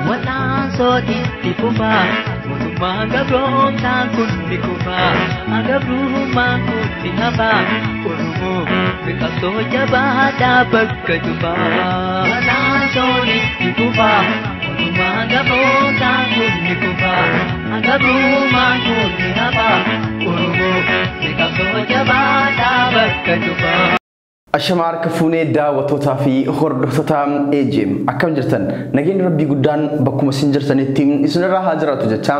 Wal'aansoo itti fufaa, mootummaa gabroomsaan kun ni kufaa, gabrummaan kun ni hafaa, Oromoo biqiltuu jabaadhaa bakka jufaa. Wal'aansoo itti fufaa, mootummaa gabroomsaan kun ni kufaa, gabrummaan kun ni hafaa, Oromoo biqiltuu jabaadhaa bakka jufaa. Ashama harka fuunee daawwattootaa fi hordoftoota AGM akkam jirtan? Nageenyi rabbii guddaan bakkuma isin jirtanitti isinirraa haa jiraatu jecha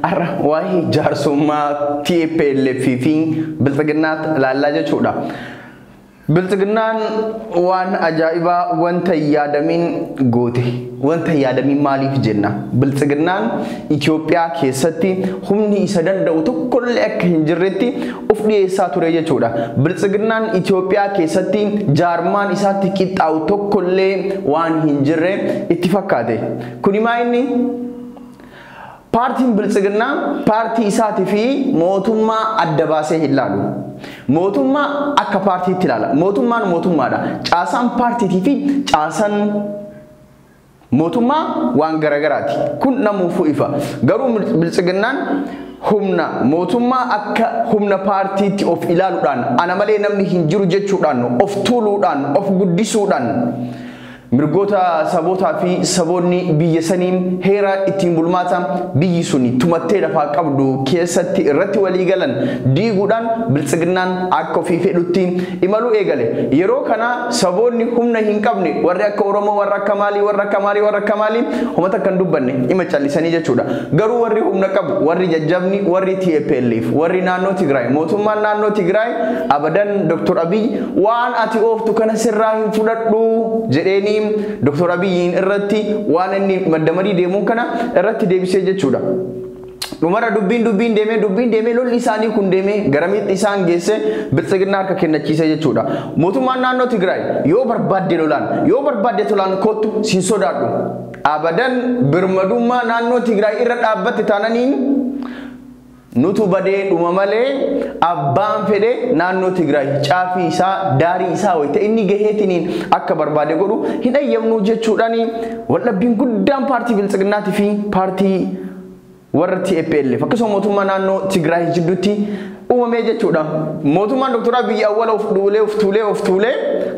har'a waa'ee jaarsummaa TPLF fi Bilxiginnaatti ilaallaa jechuudha. Bilxiginnaan waan ajaa'ibaa wanta hin yaadamin goote. Wanta hin yaadamin maaliif jenna? Bilxiginnaan Itoophiyaa keessatti humni isa danda'u tokkollee akka hin jirretti of dhiyeessaa ture jechuudha. Bilxiginnaan Itoophiyaa keessatti jaarmaan isaatti qixxaa'u tokkollee waan hin jirre itti fakkaate. Kuni maa inni? Paartiin Bilxiginnaa paartii isaatii fi mootummaa adda baasee hin laalu. Mootummaa akka paartiitti ilaala. Mootummaan mootummaadha. Caasaan paartiitii fi caasaan mootummaa waan garagaraati. Kun namuufuu ifa. Garuu Bilxiginnaan humna mootummaa akka humna paartiitti of ilaaluudhaan ana malee namni hin jiru jechuudhaan of tuuluudhaan of guddisuudhaan mirgoota sabootaa fi saboonni biyya saniin heera ittiin bulmaata biyyi suni tumattee lafaa qabdu keessatti irratti walii galan diiguudhaan Bilxiginnaan akka ofii fedhutti imaluu eegale. Yeroo kana saboonni humna hin qabne warri akka Oromoo, warra akka maalii, warra akka maalii, warra akka maalii homata kan dubbanne ima callisanii jechuudha. Garuu warri humna qabu, warri jajjabni, warri TPLF, warri naannoo Tigraay, mootummaan naannoo Tigraay abadan Dr. Abiy waan ati ooftu kana sirraa hin fudhadhu jedheeni Dr. Abiyyiin irratti waan inni madda marii deemuun kana irratti deebisee jechuudha. Dhumara dubbiin dubbiin deemee dubbiin deemee lolli isaanii kun deemee garamitti isaan geesse Bilxiginnaa harka kennachiise jechuudha. Mootummaan naannoo Tigraay yoo barbaadde lolaan yoo barbaadde tolaan kottu siin sodaadhu. Abadan birmadummaa naannoo Tigraay irra dhaabbatte taananiin nutu badee dhuma malee abbaan fedhe naannoo Tigraay caafii isaa daarii isaa wayita inni gaheetiniin akka barbaade godhu hin ayyamnu jechuudhaan waldhabbiin guddaan paartii Bilxiginnaatii fi paartii warra TPLF akkasuma mootummaa naannoo Tigraay jidduutti uumamee jechuudha. Mootummaan Dr. Abiy awwala of duulee of tuulee of tuulee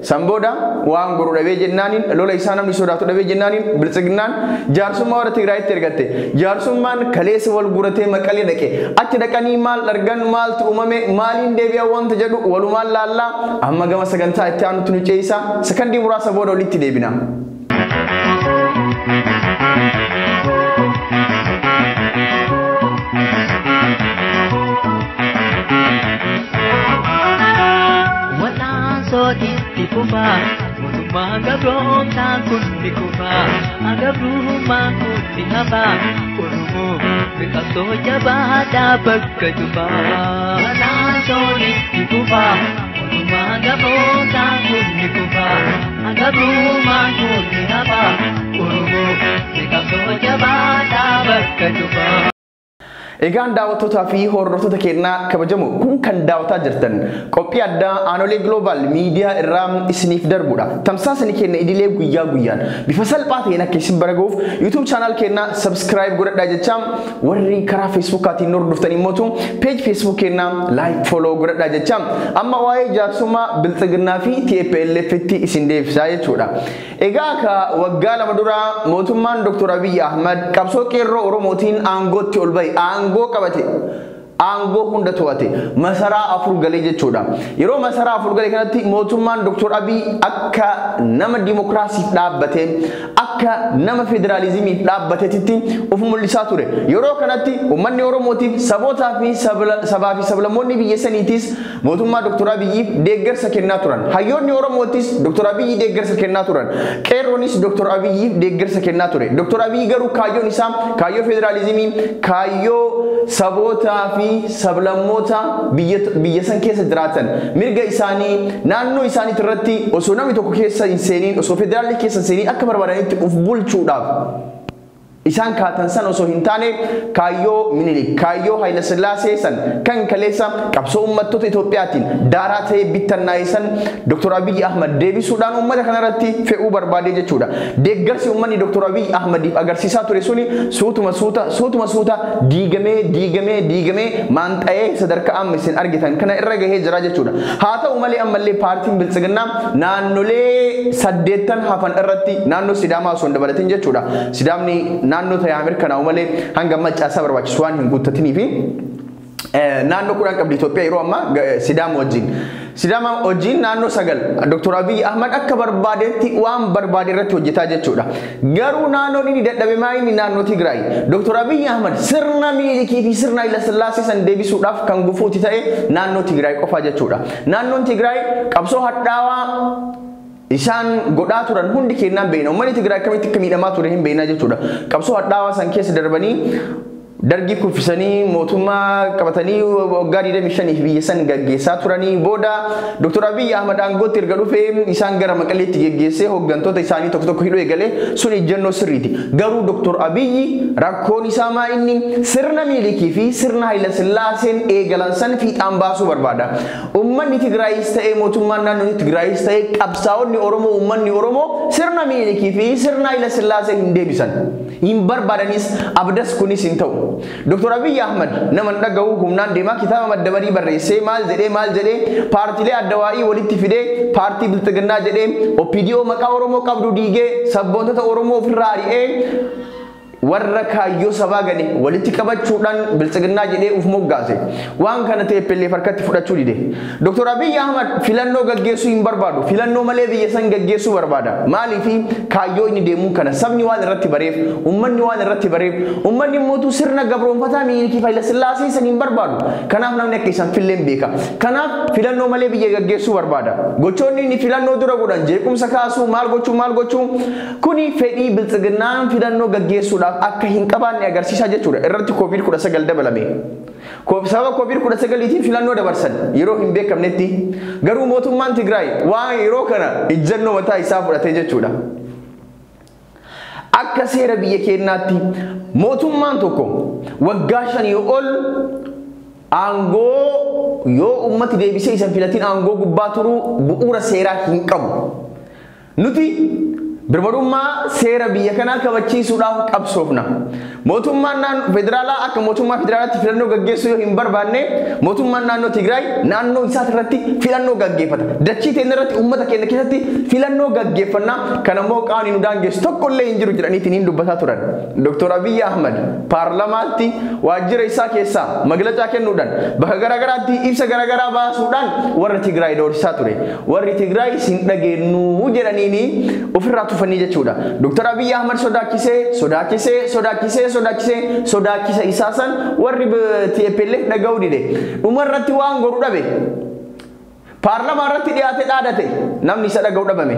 san booda waan godhu dhabee jennaaniin lola isaa namni sodaatu dhabee jennaaniin Bilxiginnaan jaarsummaa warra Tigraayitti ergatte. Jaarsummaan kaleessa wal guuratee Maqalee dhaqe. Achi dhaqanii maal argan maaltu uumame maaliin deebi'a wanta jedhu walumaan laallaa amma gama sagantaa itti aanutti nu ce'isa. Sakandii muraasa booda walitti deebina. Wal'aansoo itti fufaa, mootummaa gabroomsaan kun ni kufaa, gabrummaan kun ni hafaa, Oromoo biqiltuu jabaadhaa bakka jufaa. Wal'aansoo itti fufaa, mootummaa gabroomsaan kun ni kufaa, gabrummaan kun ni hafaa, Oromoo biqiltuu jabaadhaa bakka jufaa. Egaan daawwattootaa fi hordoftoota keenyaa kabajamoo kun kan daawwataa jirtan qophii addaa Aanolee Global Miidiyaa irraa isiniif darbudha. Tamsaasni keenya idilee guyyaa guyyaan bifa salphaa ta'een akka isin bira gahuuf YouTube channel keenya subscribe godhadhaa jecha warri karaa Facebookaatiin nu hordoftan immoo page Facebook keenya like follow godhadhaa jecha amma waa'ee jaarsummaa Bilxiginnaa fi TPLF tti isin deebisaa jechuudha. Egaa ka waggaa 2 dura mootummaan Dr. Abiy Ahmad qabsoo qeerroo Oromootiin aangootti ol bahe aangoo qabate aangoo hunda to'ate masaraa 4 galee jechuudha. Yeroo masaraa 4 galee kanatti mootummaan Dr. Abiy akka nama dimokiraasiif dhaabbate akka nama federaalizimiif dhaabbatetti of mul'isaa ture. Yeroo kanatti uummanni Oromootiif sabootaa fi sabaa fi sablammoonni biyya saniitis mootummaa Dr. Abiyyiif deeggarsa kennaa turan. Hayyoonni Oromootis Dr. Abiyyi deeggarsa kennaa turan. Qeerroonis Dr. Abiyyiif deeggarsa kennaa ture. Dr. Abiyyi garuu kaayyoon isaa kaayyoo federaalizimii kaayyoo sabootaa fi sablammoota biyya san keessa jiraatan mirga isaanii naannoo isaanii irratti osoo namni tokko keessa hin seeniin osoo federaalli keessa hin seeniin akka barbaadanitti of bulchuudhaaf Isaan kaatan san osoo hin taane kaayyoo Minilik, kaayyoo Haayila Sillaasee san kan kaleessa qabsoo uummattoota Itoophiyaatiin daaraa ta'ee bittannaa'e san Dr. Abiyyi Ahmad deebisuudhaan uummata kanarratti fe'uu barbaade jechuudha. Deeggarsi uummanni Dr. Abiyyi Ahmadiif agarsiisaa ture suni suutuma suuta suutuma suuta diigamee diigamee diigamee maanxa'ee sadarkaa amma isin argitan kana irra gahee jira jechuudha. Haa ta'u malee ammallee paartiin Biltsiginnaa naannolee 8 hafan irratti naannoo Sidaamaa osoo hin dabalatin jechuudha. Sidaamni naannoo ta'e Ameerikaa malee hanga ammaa caasaa barbaachisu waan hin guuttatiniif naannoo 10 qabdi Itoophiyaa yeroo ammaa Sidaama wajjin. Sidaama wajjin naannoo 9 Dr. Abiyyi Ahmad akka barbaadetti waan barbaade irratti hojjetaa jechuudha. Garuu naannoon inni dadhabe maa inni naannoo Tigraay. Dr. Abiyyi Ahmad sirna Minilikii fi sirna Haayila Sillaasee san deebisuudhaaf kan gufuuti ta'e naannoo Tigraay qofa jechuudha. Naannoon Tigraay qabsoo hadhaawaa isaan godhaa turan hundi kennaan beekna. Uummanni Tigraay akkamitti akka miidhamaa ture hin beekna jechuudha. Qabsoo hadhaawaa san keessa darbanii dargii kuffisanii mootummaa qabatanii waggaa 25 biyya san gaggeessaa turanii booda Dr. Abiyyi Ahmad aangootti erga dhufee isaan gara Maqaleetti geggeessee hooggantoota isaanii tokko tokko hidhuu eegalee sun ejjennoo sirriiti. Garuu Dr. Abiyyi rakkoon isaa maa inni sirna Minilikii fi sirna Haayila Sillaaseen eegalan san fiixaan baasuu barbaada. Uummanni Tigraayis ta'ee mootummaan naannoo Tigraayis ta'ee qabsaa'onni Oromoo uummanni Oromoo sirna Minilikii fi sirna Haayila Sillaasee hin deebisan. Hin barbaadanis abdas kunis hin ta'u. Dr. Abiyyi Ahmad nama dhaga'u humnaan deemaa kitaaba madda barreessee maal jedhee paartiilee addawaa'ii walitti fidee paartii Bilxiginnaa jedhee OPDO maqaa Oromoo qabdu diigee sabboontota Oromoo ofirraa ari'ee warra kaayyoo sabaa gane walitti qabachuudhaan Bilxiginnaa jedhee uf moggaase. Waan kana TPLF harkatti fudhachuu dide. Dr. Abiyyi Ahmad filannoo gaggeessuu hin barbaadu. Filannoo malee biyya san gaggeessuu barbaada. Maaliif kaayyoo inni deemuu kana sabni waan irratti bareef, uummanni waan irratti bareef, uummanni mootuu sirna gabroonfataa Minilikii fi Haayila Sillaasee san hin barbaadu. Kanaaf namni akka isaan filleen beeka. Kanaaf filannoo malee biyya gaggeessuu barbaada. Gochoonni inni filannoo dura godhan jeequmsa kaasuu maal gochuu kuni fedhii Bilxiginnaan filannoo gaggeessuudhaaf akka hin qabaanne agarsiisaa jechuudha. Irratti COVID-19 dabalame. Sababa COVID-19tiin filannoo dabarsan yeroo hin beekamnetti garuu mootummaan Tigraay waan yeroo kana ejjennoo mataa isaa fudhatee jechuudha. Akka seera biyya keenyaatti mootummaan tokko waggaa 5 ol aangoo yoo uummati deebisee isan filatiin aangoo gubbaa turuu bu'uura seeraa hin qabu. Nuti birmadummaa seera biyya kanaa kabachiisuudhaaf qabsoofna. Mootummaan naannoo federaalaa akka mootummaa federaalaatti filannoo gaggeessuu yoo hin barbaanne mootummaan naannoo Tigraay naannoo isaa irratti filannoo gaggeeffata. Dachii teenya irratti uummata keenya keessatti filannoo gaggeeffannaa kan ammoo qaamni nu daangessu tokkollee hin jiru jedhaniitiin hin dubbataa turan. Dr. Abiyyi Ahmad paarlamaatti waajjira isaa keessaa maglacaa kennuudhaan bakka garaagaraatti ibsa garaagaraa baasuudhaan warra Tigraay doorsisaa ture. Warri Tigraay sin dhageenyu jedhaniini ofirraa tufanii jechuudha. Dr. Abiyyi Ahmad sodaachisee isaa san warri TPLF dhaga'uu dide. Dhuma irratti waan godhu dhabe. Paarlamaa irratti dhiyaate dhaadate namni isa dhaga'uu dhabame.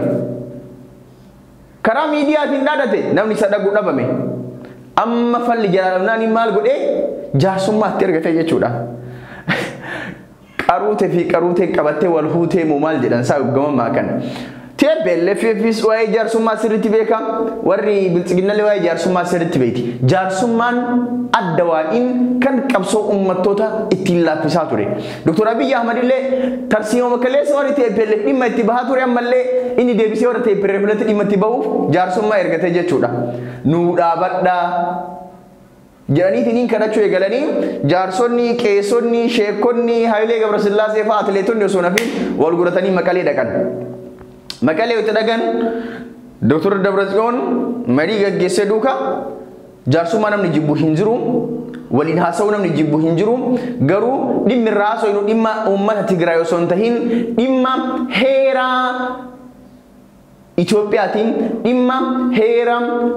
Karaa miidiyaatiin dhaadate namni isa dhaga'uu dhabame. Amma falli jaalamnaan maal godhee jaarsummaatti ergate jechuudha. Qaruutee fi qaruutee qabattee wal huutee moo maal jedhan isaa gamamaa kana. TPLFs waa'ee jaarsummaa sirriitti beeka. Warri Bilxiginnallee waa'ee jaarsummaa sirriitti beeki. Jaarsummaan adda waa'in kan qabsoo uummattoota ittiin laaffisaa ture. Dr. Abiyyi Ahmad illee tarsiima kaleessa warri TPLF dhimma itti bahaa ture ammallee inni deebisee warra TPLF dhimma itti bahuuf jaarsummaa ergate jechuudha. Nuu dhaabadhaa jedhaniitiin hin kadhachuu eegalanii jaarsonni, qeessonni, sheekonni, Hayilee Gabrasillaasee fa'aa atileetonni osoo nafiin wal guratanii Maqalee dhaqan. Maqalee itti dhaqan Dr. Dabratsiyoon marii gaggeessee duuka jaarsummaa namni jibbu hin jiru, waliin haasa'uu namni jibbu hin jiru, garuu dhimmi irraa haasa'u dhimma uummata Tigraay osoo hin tahin dhimma heeraa Itoophiyaatiin dhimma heera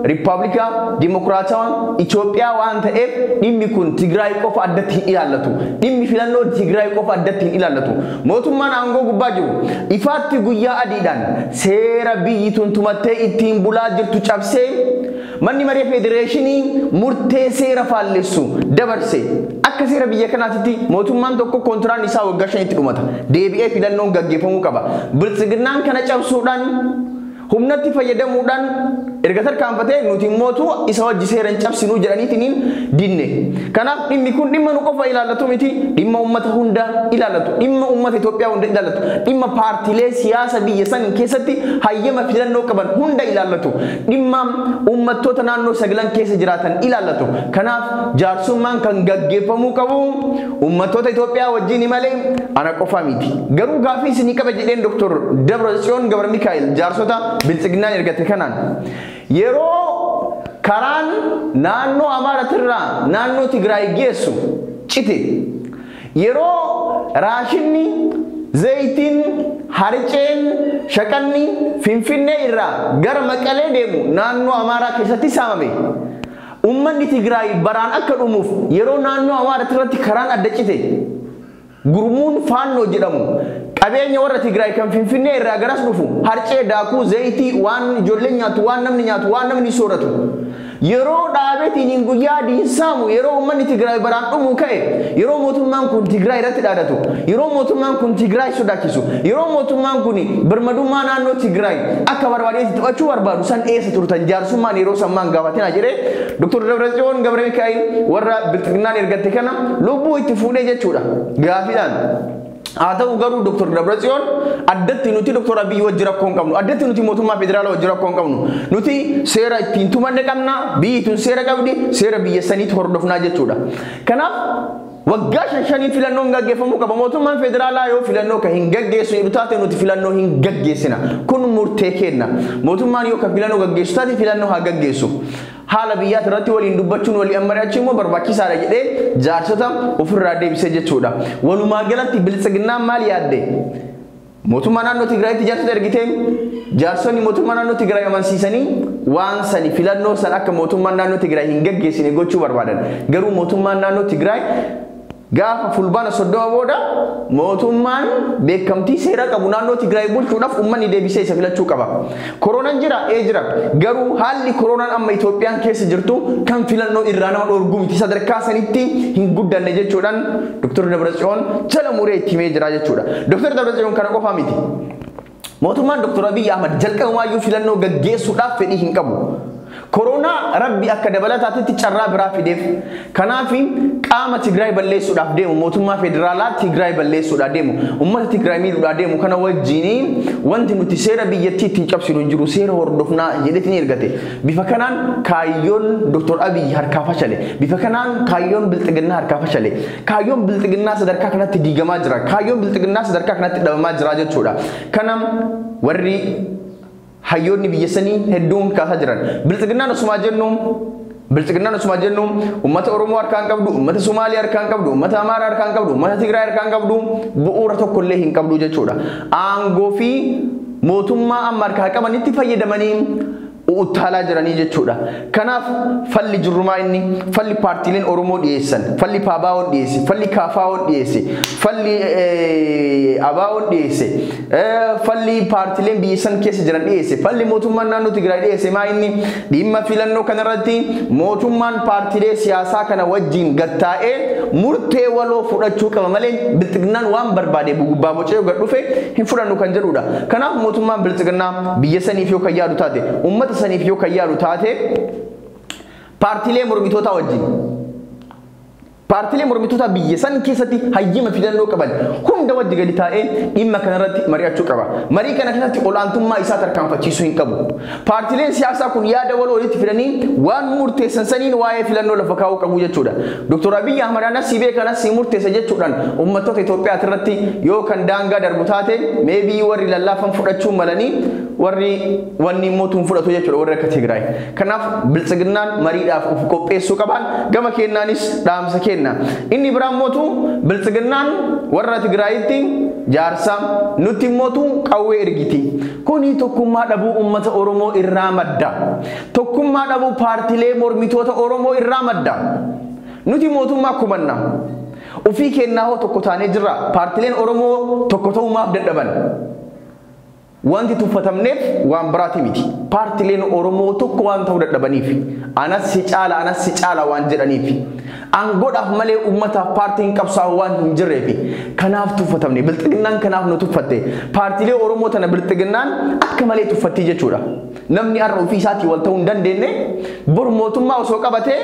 Riippaabilikaa Dimokiraatawaa Itoophiyaa waan ta'eef dhimmi kun Tigraay qofa addatti hin ilaallatu. Dhimmi filannoo Tigraay qofa addatti hin ilaallatu. Mootummaan aangoo gubbaa jiru ifaatti guyyaa adiidhaan seera biyyi tun tumattee ittiin bulaa jirtu cabsee manni maree federeeshinii murtee seera faallessu dabarse. Akka seera biyya kanaatitti mootummaan tokko koontiraan isaa waggaa 5tti dhumata. Deebi'ee filannoon gaggeeffamuu qaba. Biltsiginnaan kana cabsuudhaan humnatti fayyadamuudhaan Erga tarkaanfatee nuti mootu isa wajji seera hin cabsinuu jedhaniitiin dinne. Kanaaf dhimmi kun dhimma nu qofa ilaallatu miti, dhimma uummata hunda ilaallatu, dhimma uummata Itoophiyaa hunda ilaallatu, dhimma paartiilee siyaasa biyya san keessatti hayyama filannoo qaban hunda ilaallatu, dhimma uummattoota naannoo sagalan keessa jiraatan ilaallatu. Kanaaf jaarsummaan kan gaggeeffamuu qabu uummattoota Itoophiyaa wajjin malee ana qofa miti. Garuu gaafii isinii qaba jedheen Dr. Dabratsiyoon Gabra Mikaa'el jaarsota biltsiginnaan ergate kanaan yeroo karaan naannoo Amaaratirraa naannoo Tigraay geessu cite, yeroo raashinni, zayitiin, harceen, shaqanni Finfinnee irraa gara Maqalee deemu naannoo Amaaraa keessatti saamame, uummanni Tigraay baraan akka dhumuuf yeroo naannoo Amaaratirratti karaan adda cite, gurmuun Faannoo jedhamu qabeenya warra Tigraay kan Finfinnee irraa garas dhufu harcee, daakuu, zayitii, waan ijoolleen nyaatu, waan namni nyaatu, waan namni sooratu yeroo dhaabeetiin guyyaa adiin saamu, yeroo uummanni Tigraay baraan dhumu ka'e, yeroo mootummaan kun Tigraay irratti dhaadatu, yeroo mootummaan kun Tigraay sodaachisu, yeroo mootummaan kun birmadummaa naannoo Tigraay akka barbaadeetti taphachuu barbaadu san eessa turtan jaarsummaan yeroo sammaan gaafatina jedhee Dr. Dabratsiyoon Gabra Mikaa'el warra bilxiginnaan ergatte kana lubbuu itti fuudhee jechuudha gaafiidhaan. Haa ta'u garuu Dr. Dabratsiyoon addatti nuti Dr. Abiyyi wajji rakkoo hin qabnu, addatti nuti mootummaa federaalaa wajji rakkoo hin qabnu, nuti seera ittiin tumanne qabna, biyyi tun seera qabdi, seera biyya saniitti hordofnaa jechuudha. Kanaaf waggaa 5 filannoon gaggeeffamuu qaba. Mootummaan federaalaa yoo filannoo kan hin gaggeessu jedhu taate nuti filannoo hin gaggeessina. Kun murtee kenna. Mootummaan yoo kan filannoo gaggeessu taate filannoo haa gaggeessu. Haala biyyaati irratti waliin dubbachuun waliin mari'achuun immoo barbaachisaadha jedhee jaarsota ofirraa deebisee jechuudha. Walumaa galatti biltsiginnaan maal yaadde? Mootummaa naannoo Tigraayitti jaarsota ergitee jaarsonni mootummaa naannoo Tigraay amansiisanii waan sani filannoo san akka mootummaan naannoo Tigraay hin gaggeessine gochuu barbaadan. Garuu mootummaan naannoo Tigraay gaafa fulbaana 30 booda mootummaan beekamtii seera qabu naannoo Tigraay bulchuudhaaf uummanni deebisee isa filachuu qaba. Koronaan jira, ee jira. Garuu haalli koronaan amma Itoophiyaan keessa jirtu kan filannoo irraa nama dhorgu miti, sadarkaa sanitti hin guddanne jechuudhaan Dr. Dabratsiyoon jala muree itti himee jira jechuudha. Dr. Dabratsiyoon kana qofaa miti. Mootummaan Dr. Abiyyi Ahmad jalqabumaayyuu filannoo gaggeessuudhaaf fedhii hin qabu. Koronaa rabbi akka dabalataatti carraa biraa fideef. Kanaaf qaama Tigraay balleessuudhaaf deemu, mootummaa federaalaa Tigraay balleessuudhaaf deemu, uummata Tigraay miidhuudhaaf deemu kana wajjin wanti nuti seera biyyattii ittiin cabsinu hin jiru, seera hordofnaa jedheetiin ergate. Bifa kanaan kaayyoon Dr. Abiyyi harkaa fashale. Bifa kanaan kaayyoon bilxiginnaa harkaa fashale. Kaayyoon bilxiginnaa sadarkaa kanatti diigamaa jira. Kaayyoon bilxiginnaa sadarkaa kanatti dhabamaa jira jechuudha. Kanam warri hayyoonni biyya sanii hedduun kaasaa jiran. Bilxiginnaan osuma jennu uummata Oromoo harkaan qabdu, uummata Somaalee harkaan qabdu, uummata Amaaraa harkaan qabdu, uummata Tigraay harkaan qabdu, bu'uura tokkollee hin qabdu jechuudha. Aangoo fi mootummaa amma harkaa qabanitti fayyadamanii uttaalaa jiranii jechuudha. Kanaaf falli jirrumaa inni falli paartiileen Oromoo dhiyeessan, falli PABO'n dhiyeesse, falli KFO'n dhiyeesse, falli ABO'n dhiyeesse, falli paartiileen biyya san keessa jiran dhiyeesse, falli mootummaan naannoo Tigraay dhiyeesse maa inni dhimma filannoo kanarratti mootummaan paartiilee siyaasaa kana wajjin gattaa'ee murtee waloo fudhachuu qaba malee bilxiginnaan waan barbaade gubbaa bocee gad dhufe hin fudhannu kan jedhudha. Kanaaf mootummaan bilxiginnaa biyya saniif yoo kan yaadu taate, uummata saniif yoo kan yaadu taate, paartiilee mormitootaa wajjin paartiilee mormitootaa biyya san keessatti hayyama filannoo qaban hunda wajji gadi taa'ee dhimma kanarratti mari'achuu qaba. Marii kana keessatti olaantummaa isaa tarkaanfachiisuu hin qabu. Paartiileen siyaasaa kun yaada waloo walitti fidanii waan murteessan saniin waa'ee filannoo lafa kaa'uu qabu jechuudha. Dr. Abiyyi Ahmad anas si beeka anas si murteessa jechuudhaan uummattoota Itoophiyaa irratti yoo kan daangaa darbu taate meebii warri lallaafan fudhachuu malanii warri wanni mootuun fudhatu jechuudha warri akka Tigraay. Kanaaf biltsiginnaan mariidhaaf of qopheessuu qaban gama kennaanis dhaamsa kenna. Inni biraan mootu biltsiginnaan warra Tigraayitti jaarsa nutti mootu qawwee ergiti. Kuni tokkummaa dhabuu uummata Oromoo irraa madda. Tokkummaa dhabuu paartiilee mormitoota Oromoo irraa madda. Nuti mootummaa kumanna. Ofii kennaa hoo tokko taanee jirra. Paartiileen Oromoo tokko ta'umaaf dadhaban. Wanti tuffatamneef waan biraati miti. Paartileen Oromoo tokko waan ta'uu dadhabaniif, anas si caala, anas si caala waan jedhaniif, aangoodhaaf malee uummataaf paartiin qabsaa'u waan hin jirreef kanaaf tuffatamne. Bilxiginnaan kanaaf nu tuffatte. Paartilee Oromoo tana bilxiginnaan akka malee tuffatti jechuudha. Namni har'a ofii isaatii wal ta'uu hin dandeenye bor mootummaa osoo qabatee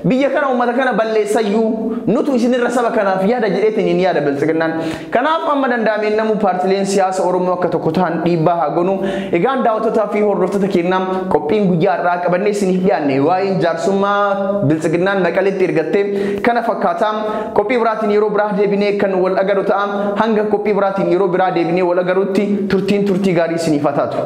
biyya kana uummata kana balleessayyuu nutu isinirra saba kanaaf yaada jedheetiin hin yaada bilxiginnaan. Kanaaf amma danda'ameen namu paartileen siyaasa Oromoo akka tokko ta'an dhiibbaa haa goonu. Egaan daawwattoota fi hordoftoota keenyaa, qophiin guyyaa har'aa qabannee isiniif dhiyaanne waa'een jaarsummaa bilxiginnaan Maqaleetti ergattee kana fakkaataa. Qophii biraatiin yeroo biraa deebinee kan wal agaru ta'a. Hanga qophii biraatiin yeroo biraa deebinee wal agarutti turtiin turtii gaarii isiniif haa taatu.